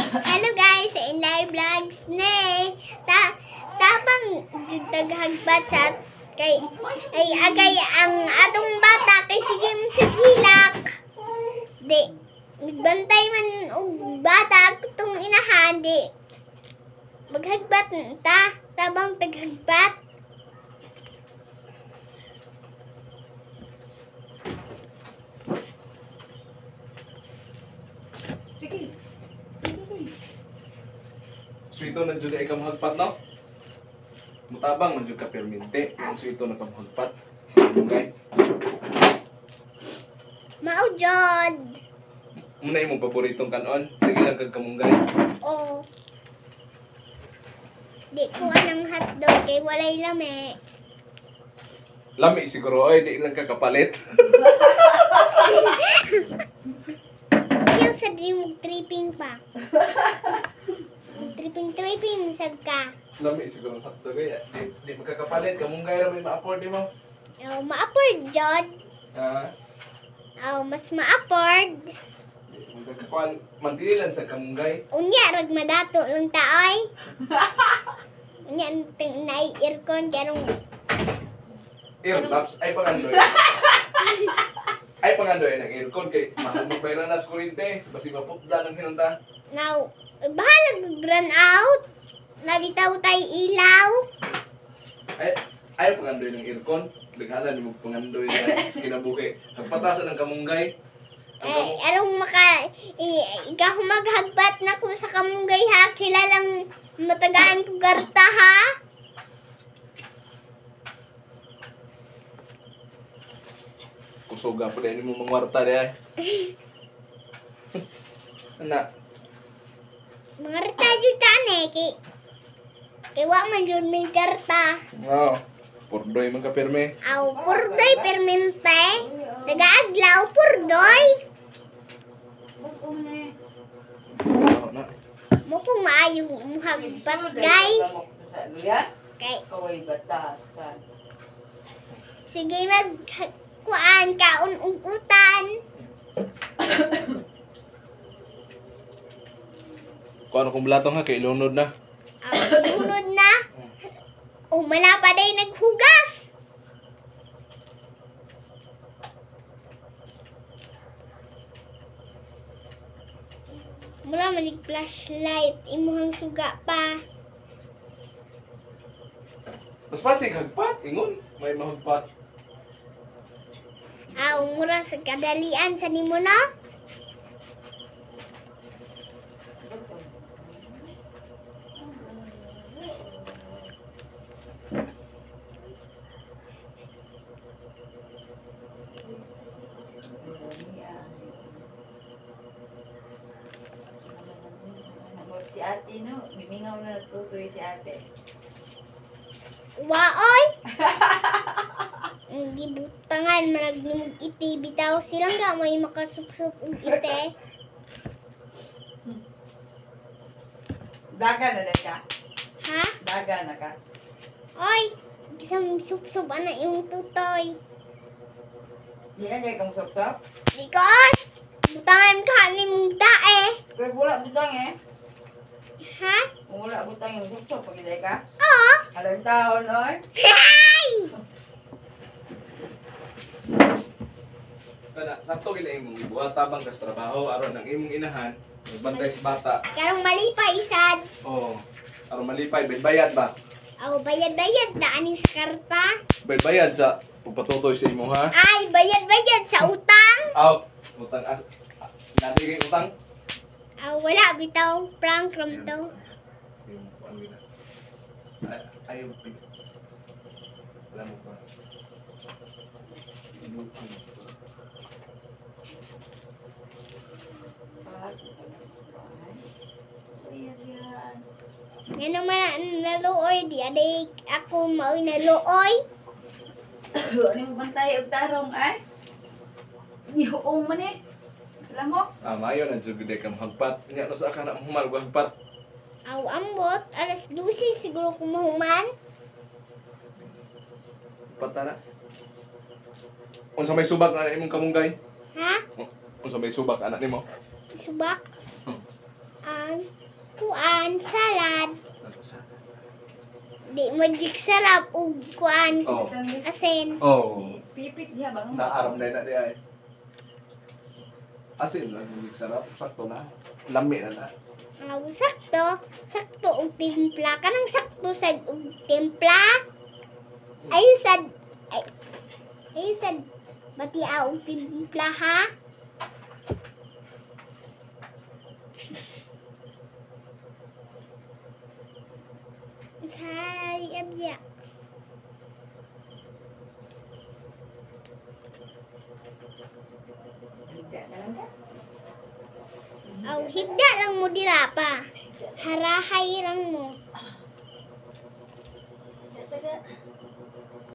Hello guys, sa Inday Vlogs ne. Ta tabang jud taghagbat sa kay ay agay ang atong bata kay sige sigilak. Di nagbantay man og bata tong inahan di maghagbat ta tabang taghagbat. Sige. Swito na jud ay kamhagpat no? Mutabang man jud ka perminte, ang swito na kamhagpat. Kamunggay. Mao jud. Muna imong paboritong kanon. Sige lang kag kamunggay. O di ko anang hotdog kay walay lami. Lami siguro ay di lang ka kapalit. Yung sa dream tripping pa. Tripping tripping sad ka. Lami siguro ang hotdog ay di makakapalit kamunggay ra may ma-afford nimo. Oh, ma-afford jud. Ha? Oh, mas ma-afford. Magkakakuan mandilan sa kamunggay. Unya rag madato lang taoy. Unya ting naay aircon karong Earlaps ay pangandoy. Ay pangandoy ng aircon kay mahal magbayran na sa kuryente basi maputla ng hinunta. Now, bahala run out. Nabitaw tay ilaw. Ay ay pangandoy ng aircon. Daghanan nimo pangandoy na sa kinabuhi. Nagpatasan ang kamunggay. Ang Eh, kamung arong maka ikaw maghagbat na ko sa kamunggay ha. Kilalang matagaan ko garta ha. Kusuga pa din mo mangwarta di ay. Ana, Mga rta jud tani kay kay wa man jud may karta. Oo. Purdoy man ka pirme. Aw, purdoy permente. Nagaadlaw purdoy. Oo na. Mo kung maayo muhagbat guys. Kay Kaway batasan. sige mag kuan kaon og utan. Kuan akong blatong ha kay ilunod na. Aw, lunod na. O mala pa day naghugas. Mula manig flashlight imuhang suga pa. Mas pasig hagpat ingon, may mahagpat. Aw, mura sa kadalian sa nimo no? Si ate no, bimingaw na natutoy si ate. Waoy. Ang gibutangan marag nimog iti bitaw silang ga may makasupsup og ite. Daga na na ka? Ha? Daga na ka? Oy, gisang supsup ana imong tutoy. Di na kay kang sop-sop? Because butangan ka nimong tae. Kaya wala butang eh. Ha? Kung wala butang yung sop-sop, pagkita ka? Oo. Alam taon, oy. Hi! Kana sakto gid imong gibuhat tabang kas trabaho aron ang imong inahan magbantay sa bata. Karong malipay isad. Oh, aron malipay bayad ba? Aw, bayad-bayad na ani sa karta. Bayad sa pagpatutoy sa imo ha. Ay, bayad-bayad sa utang. Aw, utang as nadi kay utang. Aw, wala bitaw prank ram to. Yung kuan gina. Ay, ayaw pi. Alam mo ba? Ngano man ang naluoy di aday ako maoy naluoy. Ano yung bantay og tarong ay? Nihuong man eh. Salamat. Ah, maayo na jud gid kang hagpat. Nya no sa ka na humal og hagpat. Aw, ambot alas 12 siguro kumuhuman. Hagpat na. Unsa may subak na imong kamunggay? Ha? Unsa may subak anak nimo? Subak. Ang Di mo jik sarap og kuan. Oh. Asin. Oh. Pipit diha ba? Naaram na na di ay. Asin lang yung sarap, sakto na. Lami na na. Aw, sakto. Sakto og timpla. Kanang sakto sad og timpla. Ayo sad ay, ayo sad bati og timpla ha. Say abya. Higda na lang ka. Aw, higda lang mo dira pa. Harahay lang mo.